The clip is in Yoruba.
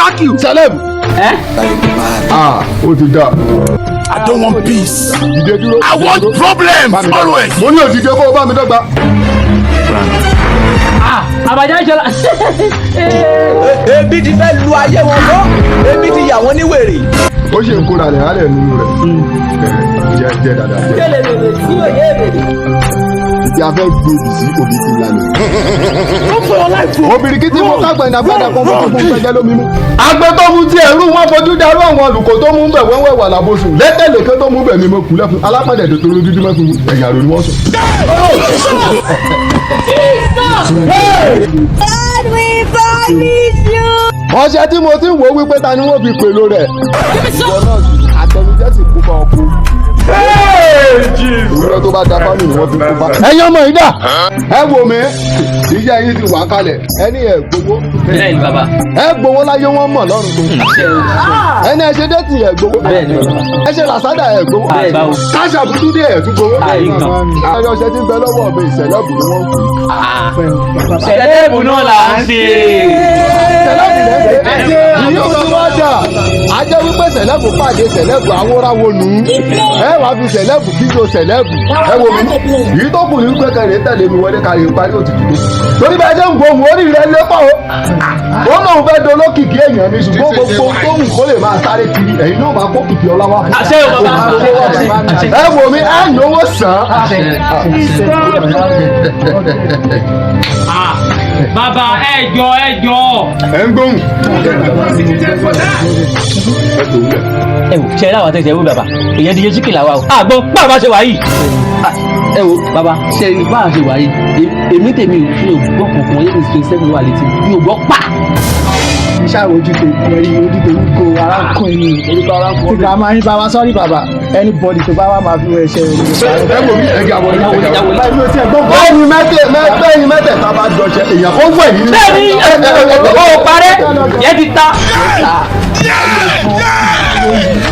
shock you. Celeb. Ẹ́. Ah, ó ti dà. I don't want peace. Dìde dúró. I want problems Bá mi dọ́gba. Always. Mo ní òdìdé kó o bá mi dọ́gba. Ah, àbàjá ìṣọlá. Ebi ti fẹ́ lu ayé wọn mọ́, ebi ti yà wọ́n ní wèrè. Ó ṣe ń kóra rẹ̀ hálẹ̀ nínú rẹ̀. Jẹ jẹ dáadáa jẹ. Kélé bèbè sí òye bèbè. Ìdí afẹ́ gbòdì sí òbí ti lálẹ́. Obìnrin kí tí mo kágbọ̀n ìdàgbàdà kan fún fún gbẹjẹ lómi mú. Àgbẹ̀ tó mú tí ẹ̀rú wọn fojú darú àwọn olùkọ́ tó mú bẹ̀ wẹ́wẹ́ wà lábòsùn. Lẹ́tẹ̀lẹ̀kẹ́ tó mú bẹ̀ ni mo kú lẹ́fun. Alápàdé tó torí dúdú mẹ́fun ẹ̀yà rò ni wọ́n sùn. God will punish you. Ọṣẹ tí mo ti ń wò wípé ta ni wọ́n fi pèlò rẹ̀. Ìwọ náà sì àtẹnujẹ́ sì kú bá ọkú. Ìwúrẹ́ tó bá da fámì ni wọ́n fi kú bá. Ẹ̀yin ọmọ yìí dà, ẹ wò mí, ìyá yín ti wà kalẹ̀, ẹni ẹ̀ gbowó. Bẹ́ẹ̀ni bàbá. Ẹ gbowó láyé wọ́n mọ̀ lọ́rùn tó. Ẹni ẹ ṣe déètì ẹ gbowó. Bẹ́ẹ̀ni bàbá. Ẹ ṣe làsádà ẹ gbowó. Bẹ́ẹ̀ni. Káṣà búdú dé ẹ̀ tún gbowó. Àyè kan. Ẹni ọṣẹ tí ń bẹ lọ́wọ́ mi ìṣẹ̀lẹ̀bù ni wọ́n ń pè. Sẹ̀lẹ́bù náà là ń ṣe. Sẹ̀lẹ̀bù lẹ́sẹ̀. Ìyí ò ti wá dà. A jẹ́ wípé sẹ̀lẹ̀bù pàdé sẹ̀lẹ̀bù awóráwo nù ú. Ẹ wàá fi sẹ̀lẹ̀bù kíjọ sẹ̀lẹ̀bù. Ẹ wo mi. Èyí tó kù ní wípé kẹrì tẹ̀lé mi wọlé kárí parí òtútù dé. Torí bẹ́ẹ̀ ṣe ń gbóhùn orí rẹ̀ lépọ̀ o. Ó lóun fẹ́ dolókìkí èèyàn ni ṣùgbọ́n gbogbo tó ń kó lè máa sáré kiri ẹ̀yin náà máa kó kìkì ọlá wá. Àṣẹ o bàbá. Ẹ wò mí, ẹ náwó sàn án. Ah, bàbá ẹ jọ ẹ jọ. Ẹ ń gbóhùn. Ẹ tó wúlẹ̀. Ẹ wò ṣe é láwọn àtẹ̀sẹ̀ wò bàbá èèyàn di yéṣu kìlà wa o. Àgbọn bàbá ṣe wà yìí. Ẹ wo bàbá, ṣe rí bá a ṣe wà yìí, èmi tèmi ò mi ò gbọ́ kankan yé mi 27 wà létí mi ò gbọ́ pa. Iṣẹ́ àwọn ojú tó ẹ̀rí ojú tó ń kó ara ń kún ẹni tí grandma yín bá wa sọ́rí bàbá, anybody tó bá wà máa fi wọ ẹ̀ṣẹ̀ rẹ̀. Ẹ wò mí, ẹ jẹ́ àwọn Ẹ wọlé. Báyìí ló ti ẹ̀ gbọ́n. Bẹ́ẹ̀ni mẹ́tẹ̀ mẹ́tẹ̀yìn mẹ́tẹ̀ẹ̀ta bá jọṣẹ èèyàn kó wẹ̀ yín. Bẹ́ẹ̀ni ó parẹ́ yẹn ti ta. Yeah! Yeah!